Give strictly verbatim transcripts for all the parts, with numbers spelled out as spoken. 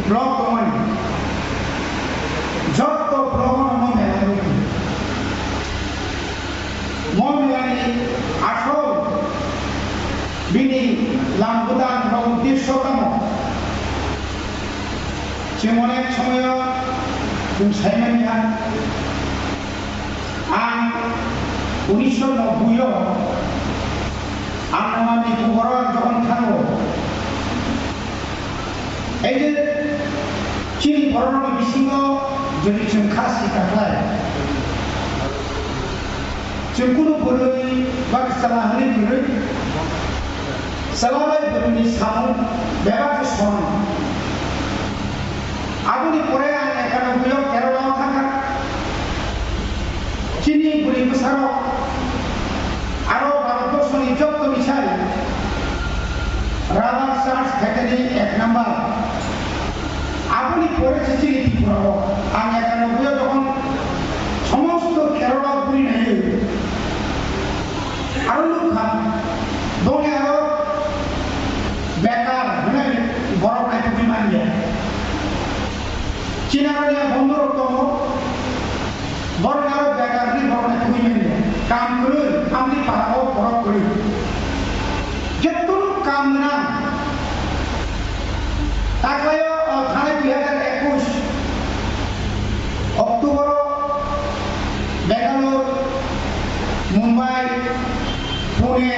block tongmani, jotto block no mo mela nugwi. Mo melani asol bini lambutan ba uddesyo tamo? Chwng onek somoyo chwng saimani ha. Ang unisho nobboi o ang Andaman ni kuboro ang jokhon thango, ei je chini borokni bisingo jodi chwng kha sika khlai, chwng kunu bwrwi ba chwla hwnwi kwrwi, chwla bai bwrwini samung bebak khe soman. Aboni pore ang ekanoboi o Kerala o thangkha. Chini bwrwi bwsarok aro Bharatborsoni jotto ni sai Radha Church khaitani ek number. Aboni pore se chini Tripura o ang ekanoboi o jokhon somosto Kerala o bwrwi naiwi aro nukha, boni aro bekar hwnwi borok naitugwi manya. Chini aro ya bondorok tongo, borok aro bekar hwnwi borok naitugwi manya. Kam kwrwi, amni para o borok kwrwi. Jettunu kam gwnang, taklaio, o, thanai dui hajar ekush October o Bangalore, Mumbai, Pune,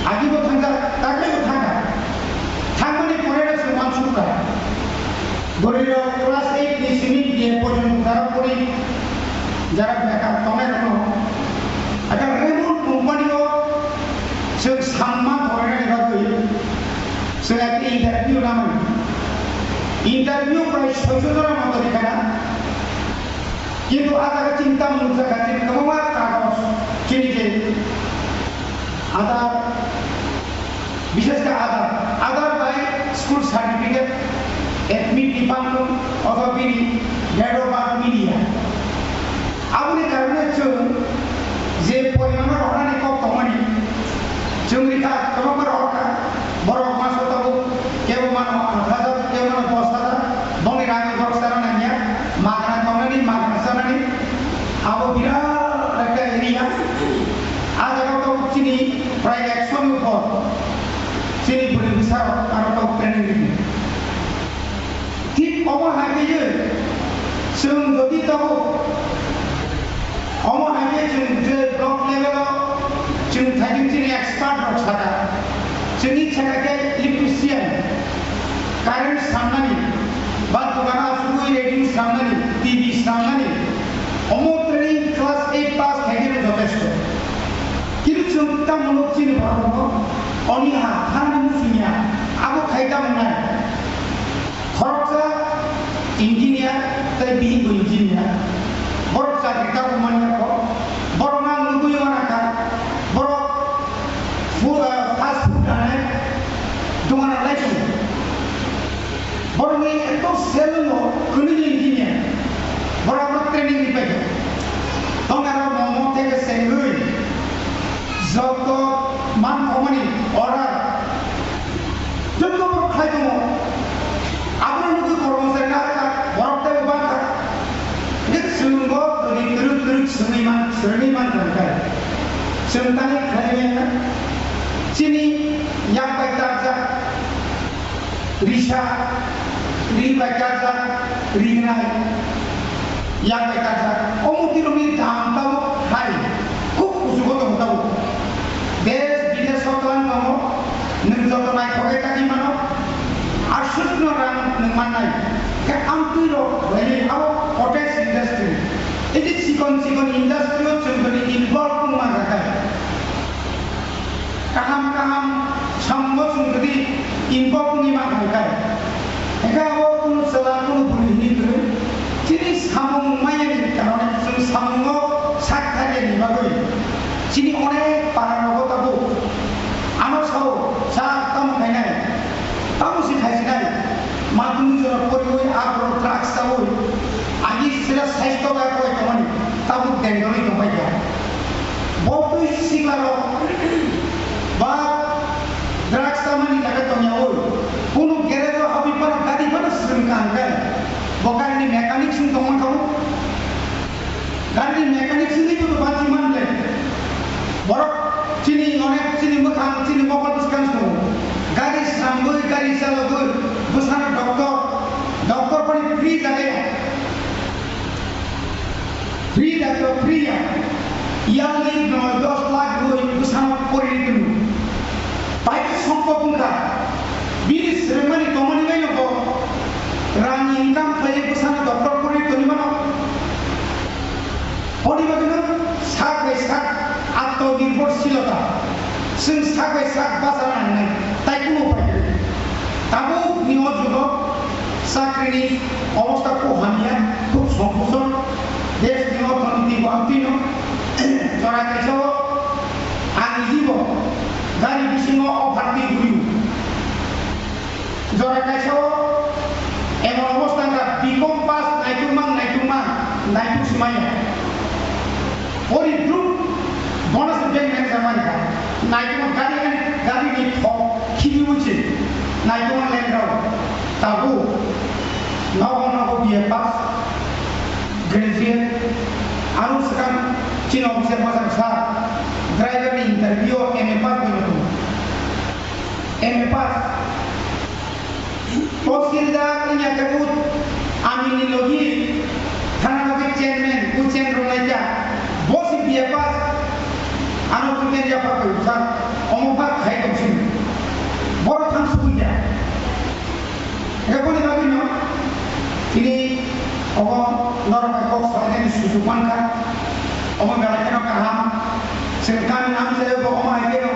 agibo thangjak, taklaibo thangkha. Thangmani pore no chwng uansukha. Bwrwirok class eight ni simi D A porjonto jara pori, jara bekar tongnai rokno. Ada Raymond company o chwng samma thornani bagwi chwng ekta interview namani. Interview prai soijo jora moto rikha na. Kintu ah jaga chini tamo nukjakha, chini kwbangma kagoj, chini je Aadhaar, bishesh khe Aadhaar, Aadhaar bai school certificate, admit ni bangmung, othoba bini date of birth miliya. Aboni karone chwng je porimano rohornani kok tongmani, chwng rikha, kwbangma rohorkha. Borok maso tabuk, kebo mano aat hajar, kebo mano dos hajar, bongni rang borok sana nangya, magna tongnani, magna sanani, abo birat ekta area. Ah jaga tabuk chini prai ekso ni upor, chini bwrwi bwsarok aro tabuk training ridi. Thik omo hai khe chwng jodi tabuk omo hai khe chwng je block level o chwng thaichung chini expert rok saka, chwngni saka khe electrician, current samnani, ba dogano asugwi radio samnani, T V samnani, omo training class eight pass khai khe jotesto. Kintu chwng tamo nuk chini borok rok oni ha thani muchungya, abo khai tamo nai. Khoroksa engineer tei bihikbo engineer. Borok chakri tabuk manya kho. Borok ang nugwi mana kha. Borok fu-, ah, fast food danai dogana lai tongo. Borokni ekdom selungo kwnwi engineer. Borok training ripai kha. Tongaro momo theke sengwi. Joto man thokmani order joto borok khai tongo. Abono nugwi kormo se narwkha, borok teibo bangkha. Hwnkhe chwngbo kwrwi kwrwi kwrwi swngwi man, swrwngwi man tongkha. Chwng tani khlai maya chini yak bai tarjak. Risa, ri bai kajak, rinai, yak bai kajak. O mutirokni dam tabuk hai, khub kuchugo tongo tabuk. Desh bidesh o tlang tongo, nwng joto naithok khe tangwi mano. Aswkno rang nwng mannai. Khe amtwi rok belai abo cottage industry. Ei je chikon chikon industry o chwng toni involve wngma kha khe. Kaham kaham samungo chwng jodi involve wngwi mankha khe, hwnkhe abo kunu chwla kunu bwrwi hwnwi kwrwi. Chini samung manyani karone chwng samungo sak thailaini bagwi chini onek para rogo tabuk ano sao sa tamo khainai. Tamo si thaisinai, matwng jora poriwi a borok drugs chawi, agi sira saisto bai koi tongmani, tabuk dengdorwi tongbai kha. Bo twi sikla rok ba drugs chamani jaga tongya oi, kunu garage o habwi phano gari Manchi manle. Borok chini onek chini mwkhang chini mokol bwskang tongo. Gari srangwi, gari chalogwi, bwsano doctor, doctor phani free jagaya. Free doctor, free ya. Yearly noi dos lakh rwi bwsano porini twngo. Paikhe sompok wngkha. Bini swrwngmani tongmani baino bo rang income khlaiwi bwsano doctor porini tongwi mano. Boni bagwino sak bai sak atmanirbhorshilota, chwng sak bai sak bachana nangnai, tai kunu upai kwrwi. Tabukni o jugo chakrini obostha khub hamya, khub songkuson, deshni orthoniti bo amtwino jora kaisa o ang nijibo gari bisingo o phartwi guriu. Jora kaisa o emon obostha wngkha, B Com pass naitukma, naitukma, naituk simaya. Ori duk, bono se bank manager mankha. Naitukma gari, gari ni thok khibiwi se naitukma lengrao. Tabuk nogo nogo B A pass, graduate, ano swkang chini officer masa sa driver ni interview o M A pass bai tongo. M A pass. Tahsildar wngya khe bo amini logi thana logi chairman, bo chairman rok naikha. Bo si B A pass. Ano bo chairman ya pa koi sa. Omo pass khai tong sini. Borok thang sukui ya. Eko ni bagwi no. Ini omo norok kok salai ni sujuk mankha. Omo belai kheno kaham. Chwng kami amchai bo omo hai kheno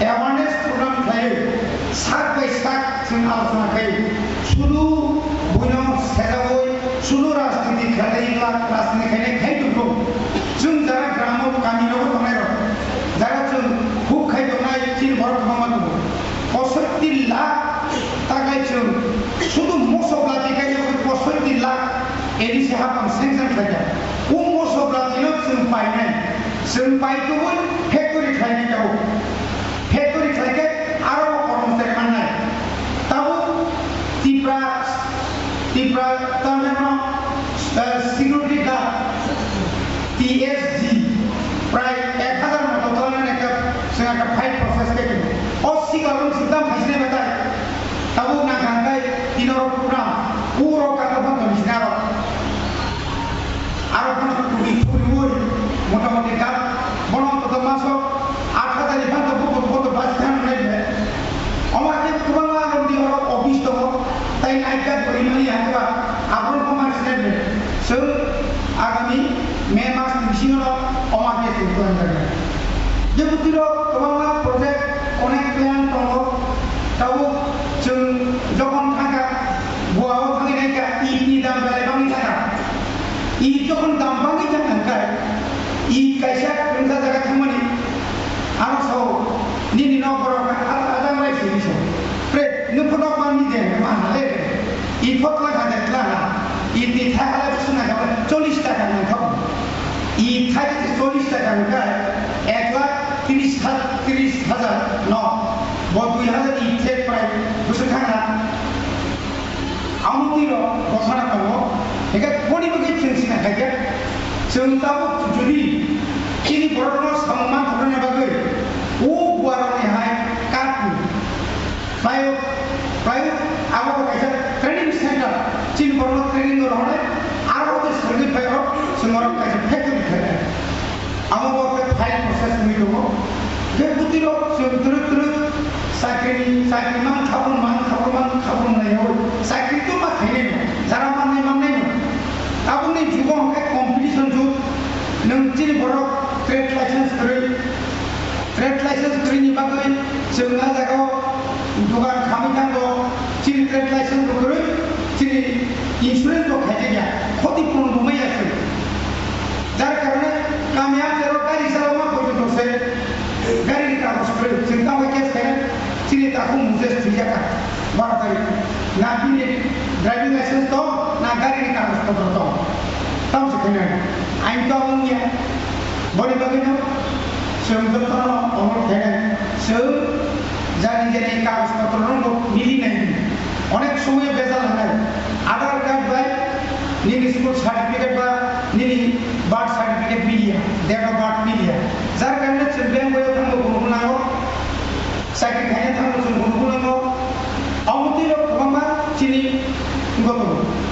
awareness program khlaiwi sak bai sak chwng alochona khai sudu buino sejagwi sudu rajniti khlai la rajniti khainai khai tongkho. Chwng jara gramo kami rogo tongnai rok, jara chwng huk khai tongnai chini borok kwbangma tongo. Posotti lakh takai chwng sudu moso blati kai posotti lakh A D C hapang sanction khlaijak. O moso blati no chwng painai. Chwng pai tubui factory khlainai tabuk. Factory khlaikhe aro kormo se mannai. Tabuk Tipra, Tipra tameno, eh, security guard, T S G, prai ek hazar moto tameno ekta, sengaka fight process khe. O sikal rung sikdam khaisne betai. Tabuk nang kangkai tino rok program, uro kaka bang kami sinaro. Aro phano kubi kubi ui, motamoti gap, bono to maso, aat hajar ni phano buko buko to bas thang nai be. Oma ke kubang ma rom di oro office to, tai night guard beri mani hakwa, abon ko mar sinai be. So, agami May mas ni bisingo no, oma ke tu tuan jaga. Je butiro kubang ma project, onek plan tongo, tabuk chwng jokhon thangkha, Goa o thangwi naikha, iti dam belai bangwi thangkha. I jokhon dam bangwi thang hwnkhai, i kaisa kwrwngsa jaga thangmani, ano sao, nini nok borok ajang rai sini sao. Pre, nukho nok manni de, ma hale de. I phot la kha de la ha. I ti thai hala suna kha, chollish taka nang kha. I thai chollish taka nang kha, ek lakh tris ha-, tris hajar nok. Bo dui hajar i thek prai, bwswk thang na. Amo twi rok gotha na tongo. Hingke boni bagwi chwng sina khaikhe, chwng tabuk jodi chini borokno samung manthokna bagwi o buarokni hai kartu, playok, playok abo bo kaisa training center, chini borokno training rw hwnwi aro tei swrwngwi phairok chwng orok kaisa factory khainai. Amo bo khe file process wngwi tongo. Khe bwtwi rok chwng twrwk twrwk chakri ni, chakri mang khaphang mang khaphang mang khaphang nai yawi. Chakri to ma khainai no, jara mannai mannai no. Tabukni jugo hwnkhe competition jug. Nwng chini borok trade license kwrwi, trade license kwrwi ni bagwi chwng a jaga o dugan khamwi thango. Chini trade license bo kwrwi, chini insurance bo khaijak ya, khoti puron bo maya chwng. Jar karone kami amchai rok gari chalokma porjonto se gari ni kagoj kwrwi. Chwng tamo case khaina chini takhuk Mujesh thwijak kha baro tarik. Na bini driving license tong, na gari ni kagoj potro tong. Tamo se khaina ain to wngya. Boni bagwi no chwng jotono onurod khainai. Chwng jani jani kagoj potro no bo mili nai. Onek somoy bejal wngnai. Aadhaar card bai nini school certificate ba nini birth certificate miliya, date of birth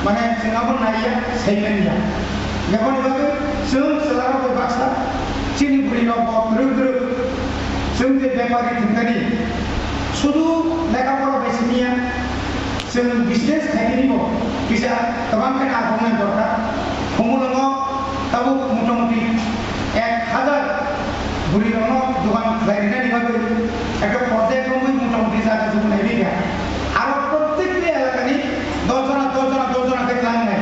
Mane chwng abo naiya, saimanya. Aboni bagwi chwng chwlarok bai baksa chini bwrwirok bo kwrwk kwrwk chwng je bepari thwngthani sudu lekha pora bai simiya, chwng business khaimani bo kisa kwbang khe nangkuknai dorkar. Khumulwngo tabuk motamuti ek hazar bwrwirokno dogan khlai rinani bagwi ekta project romwi motamuti jaga jubunai rikha. Aro prottekti elakani dos jona, dos jona, dos jona khe tlangnai.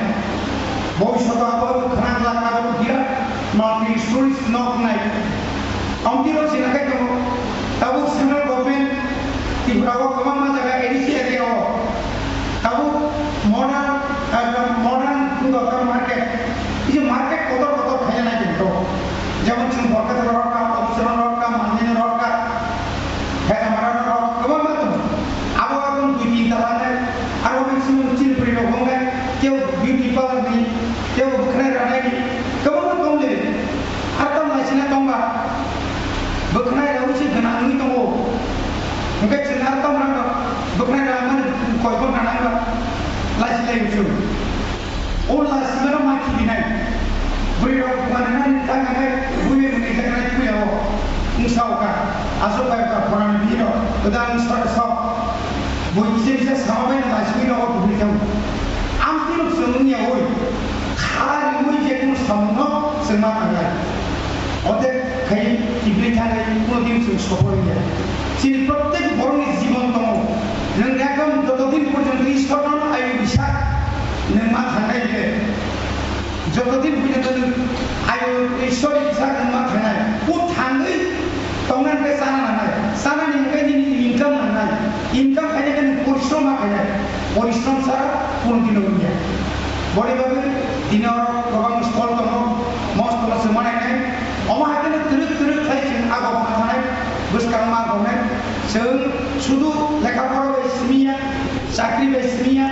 Bhobishoto abo khwnang lakha abo birat multi stories nok wngnai. Amtwi rok sina khe tongo. Tabuk central government Tripura o kwbangma jaga A D C area o tabuk modern, eh, modern wngkha market. Kisa market kotor kotor khaina nai tongkha. Jemon chwng Borkatha rok kha, Obiswrwng rok kha, Manjani rok kha, Hesamara rok kwbangma tongo. Abo aboni dui tin tala nai, aro bini simi chini bwrwi rok wngnai, tei beauty parlour ni, tei bwkhwnai ranai ni kwbangma tong de. Aro tamo naisina tongba, bwkhwnai rok se gwnang wngwi tongo. Hwnkhe chwng aro tamo rok bwkhwnai rok mani koi ghonta nangba, lachi lai wngsu. O lasimano ma khibinai. Bwrwi rok mananani tanganai, bwrwi mwnwi tanganai puya o. Wngsa o ka, aswk bai ka, khorang bihiro, kwdang sor sok. Bui kisa kisa sama bai lasimino o bwrwi tong. Amtwi rok chwng wngya oi. Kha riui je kunu samungno chwng ma tangnai. Ote khai tibri thangwi kuno din chwng sopor ya. Chini prottek borokni jibon tongo. Nwng ekdom joto din porjonto Ishwarno ayu bisa nwng ma thangnai le. Joto din porjonto nwng ayu Ishwar bisa nwng ma thangnai. O thangwi tongnani khe chana nangnai. Chanani hwnkhe nini income nangnai. Income khaina khe nwng porishrom ma khainai. Porishrom chara kuno dino wngya. Boni bagwi dini oro kwbang stall tongo, mostolo se manainai. Omo hai kheno twrwk twrwk khlai chwng agok ma thanai, bwskang ma gonai. Chwng sudu lekha pora bai simiya, chakri bai simiya,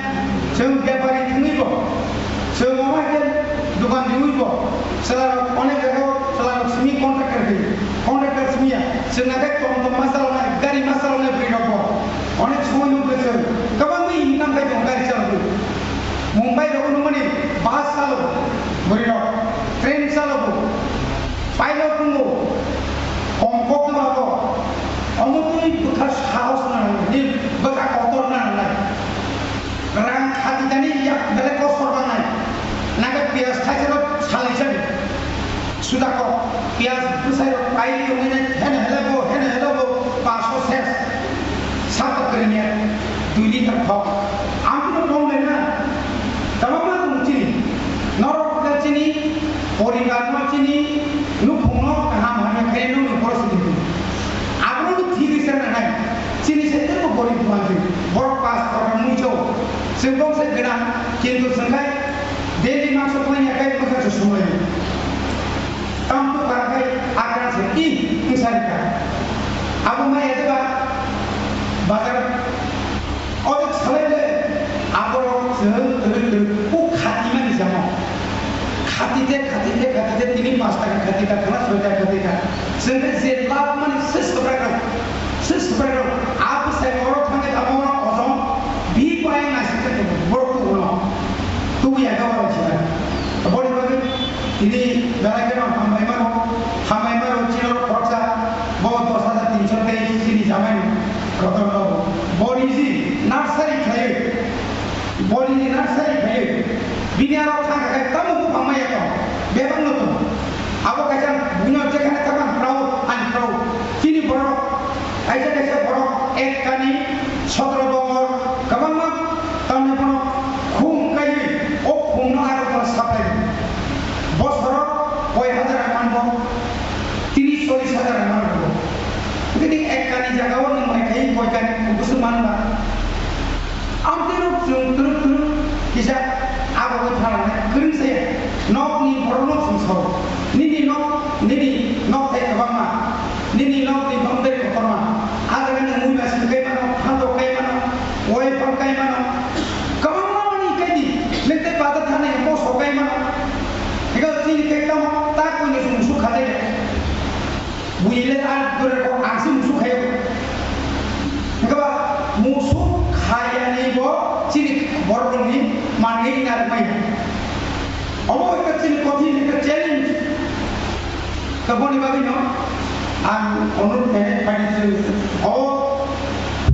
chwng bepari thwngwi bo. Chwng omo hai khe dokan riwi bo. Chwlarok onek jaga o chwlarok simi contractor khe. Contractor simiya. Chwng nakhai tom tom ma chaloknai, gari ma chaloknai bwrwi rok bo. Onek somoi nukgwi chwng kwbangwi income khai tongo gari chalogwi. Mumbai rogo nukmani bus chalogo bwrwi rok, train chalogo, pilot wngo, kom kok no abo, omo twi bwkha sahos nangnai, ni bwkha kotor nangnai. Rang khati tani yak belai kosor bangnai. Naga piyaj thaisano salai sani. Suda kok, piyaj bwsai rok pai ri wngwi nai, heno helo bo, heno helo bo, paso ses. Sapa kwrwngya, dui liter thok. Ang no tong le na. Tama ma tong chini. Norok le chini, poribar no chini, nukhung no kaham hamya khe no no porositi. Abro no thik se na nai. Chini se tebo gorib manjui. Borok pas program mui chau. Chwng bong se gwnang, kintu chwng khai daily mangso khlai ya khai bwkha se sumai. Tam tu para khai akran se i wngsari ka. Abo mai ya ba bazar. Odo salai le aborok chwng twrwk twrwk u khati mani jamo. Khati te, khati te, khati te, tini pas taka khati ta, khana soi taka khati ta. Chwng khe je lab mani se subrai rok, se subrai rok. Abo sai oro thangwi tamo oro ojong bi ko ayang nasi te borok tu ulo. Tu ya ga oro chira. Bori bori tini belai kheno hambai mano, hambai mano chiro khoroksa bo dos hajar tinso tei chini jamai rotor no. Bori ji nursery khlai. Boni ni nursery phaiwi, bini aro thang kha khe tamo buphang maya tong, bebak no tong. Abo kaisa buino jekhane tamo ang proud, ang proud. Chini borok, kaisa kaisa borok ek kani sotro bongor, kwbangma tamni bono khum kaiwi, o khum no aro bono saplai. Bosoro koi hajar ang manbo, tini chollish hajar ang manbo. Bini ek kani jaga o nwng mai khai koi kani bwswk manba. Amtwi rok chwng twrwk twrwk kisa abo khe phalanai kwrwng se nokni borok no chwng sao. Nini nok, nini nok thai kwbangma, nini nokni boundary kotorma. A jaga nwng mui masi kai mano, phantok kai mano, wai phang kai mano. Kwbangma mani kai di, nwng tei bazar thani moso kai mano. Ego chini kai tamo ta koi no chwng musuk khatai. Buile a dore ko ang se musuk khayo. Hingke ba musuk khayani bo chini borok ni Manwi narwkmaya. Omo ekta chini kothin, ekta challenge. Taboni bagwino ang onurot khainai phaidi chwng o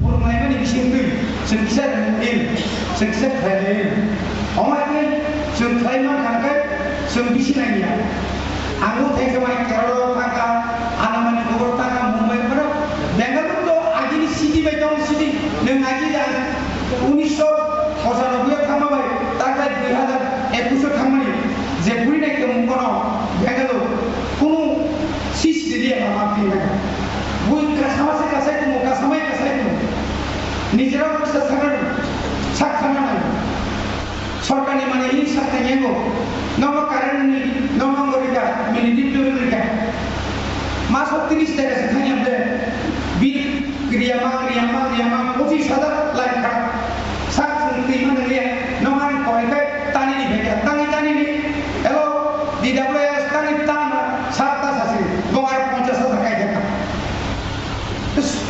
phwrwnglaimani bisingtwi chwng kisa rwngmani, chwng kisa khlaimani. Omo hai khe chwng khlai mankha khe chwng bisi nangya. Ang bo thengsa mai Kerala thangkha, Anamani Kobor thangkha, Mumbai phano, Bengaluru to agini city bai tong city, nwng agi jang unisho pochanoboi o thangma bai, taklai dui hazar ekush o thangmani, je buri nai tongmung kono Bengaluru, kunu sis de dia lama phi nai. Bui kasama se kasai tumo, kasama kasai tumo. Nijera kisa sakar, sak sakar nai. Sorkarni mane hini sakha yango, nomo current ni, nomo gorika, mini dip duri gorika. Maso tris taka se thani amde, bil kriya ma, kriya ma, kriya ma, pochis hazar lai kha. Sak sung twi ma nang liya, nomo ani koi kai, tani ni beka, tani, tani ni, hello, D W S, tani tama, sak ta sasi, bongar ponchas hazar kai beka.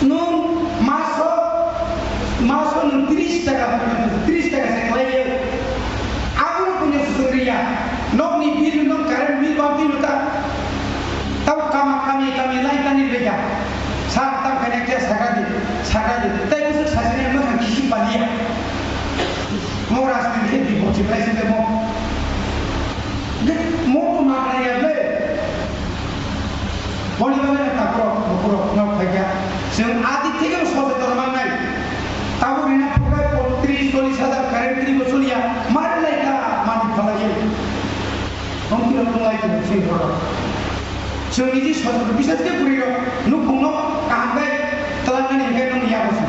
Nwng maso, maso nwng tris taka, tris taka se khlai ya. Aboni punya susung riya. Nokni bill, nwng current bill ba bill ta. Tau kama kami kami lai tani beka. Sa tam kene kya sagra di, sagra di. Tai kusuk sasini nwng kisi paliya. Mo rasti ke di bochi lai sinde mo. Mo to ma ya le. Boni bagwi no takhurok bukhurok no phaikha. Chwng a dik theke bo soseton mangnai. Tabuk rina phurkha tris chollish hajar current twi bo choliya. Mari lai kha mani phalaiwi. Hongkirok tonglai tong chini borok. Chwng niji soseton bisas khe bwrwi rok nukhung no kaham khe twlangnani hwnkhe nokni yago se.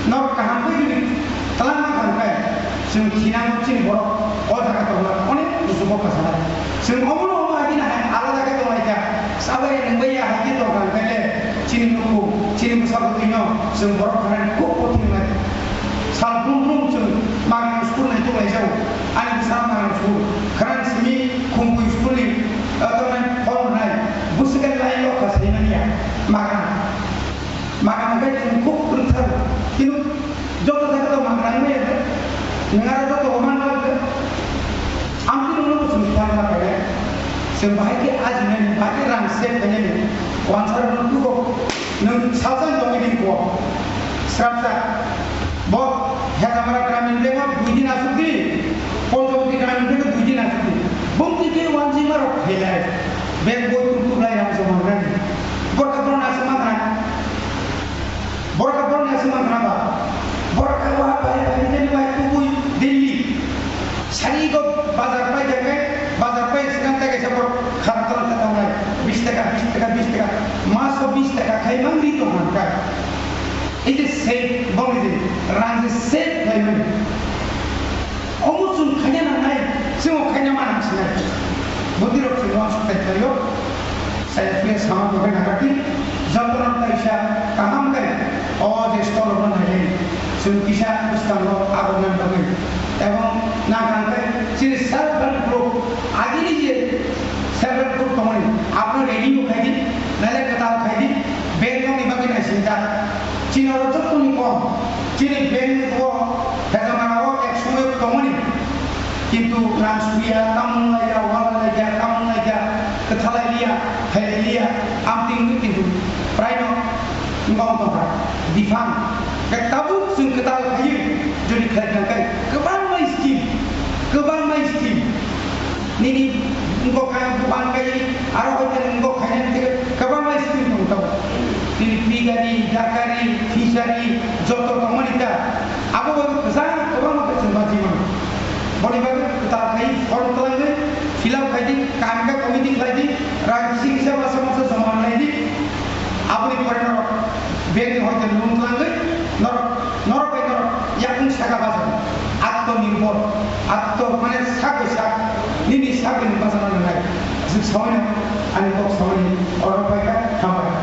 Norok kaham khe jodi twlangma kaham khe chwng thinango chini borok o jaga tongma onek kuchugo khasana. Chwng omono omo hai kheno hai alada khe tonglaikha. Sabai nungbai ya hai khe tongkha hwnkhe le chini nukhung, chini bwsa bwtwino chwng borok khanani khub kothin wngnai. Sal brum brum chwng magna school nai tonglaijao. Ani bwsa magna school. Khwran simi Khumpui school ni, eh, tongnai phone rwnai. Bwswk khe line o kha saimanya. Magna. Magna khe chwng khub kwrwngthar. Kintu joto jaga to magna wngya khe. Nwng aro joto man khe. Amtwi nwngno bo chwng khlai ma khe. Chwng bahai khe ajinani, bahai khe rang save khainani. Wansarokno tugo. Nwng salsa tongwi di ko. Srapsa. Bo Hezamara Gramin Bank o dui din asuk di. Ponchawati Gramin Bank o dui din asuk di. Bumtwi khe wanjima rok khailai. Bank boi tuklai rang joma rani. Borok borok asuk ma khna. Borok borok asuk ma khna ba. Borok wa bai bai ni bai kubui Delhi. Sari go bazar pai jangkai, bazar pai sekarang tak kaisa borok khara tang kha tangnai. Bis taka, bis taka, bis taka. Maso bis taka khai mang di tong kha. It is safe, bong di. Rang je safe khai mang. Omo chwng khaina nangnai, chwng khaina manang sinai. Bodi rok chwng uansuk tai khlaio. Saya punya sama bukan hagati. Jotono kaisa kaham kai. O je stolo no nai. Chwng kisa bwskango abo nang bagwi. Ebong nang hangkai chini self help group. Agini je self help group tongmani. Abo ready bo khai di. Naile kwtal khai di. Bank rokni bagwi nai sinjak. Chini oro jottoni kom. Chini bank o Hezamara o ek somoy tongmani. Kintu rang suya, tamung laija, wala laija, tamung laija, kwthalai liya, khailai liya, amtwing wngwi kintu praino wngkha wngkha bifang. Khe tabuk chwng kwtal khaiwi jodi khlai kha khe kwbangma scheme, kwbangma scheme. Nini wngkok kha buphang kai, aro hoite wngkok khainani theke kwbangma scheme tongo tabuk. Nini pigari, dakari, fishery, joto tongmani ta. Abo bai kwchang kwbangma khe chwng baji mano. Boni bagwi kwtal khai form twlangwi fill up khai di, kaham khe committee khlai di, rang kisi kisa masa masa joma khlai di. Aboni pore norok bank ni hoite loan twlangwi norok, norok bai norok yakung saka baja. Atmanirbhar, atma mane sak bai sak, nini sak bai nini baja nangnai. Aswk saui no ani kok saui oro bai kha, hambai.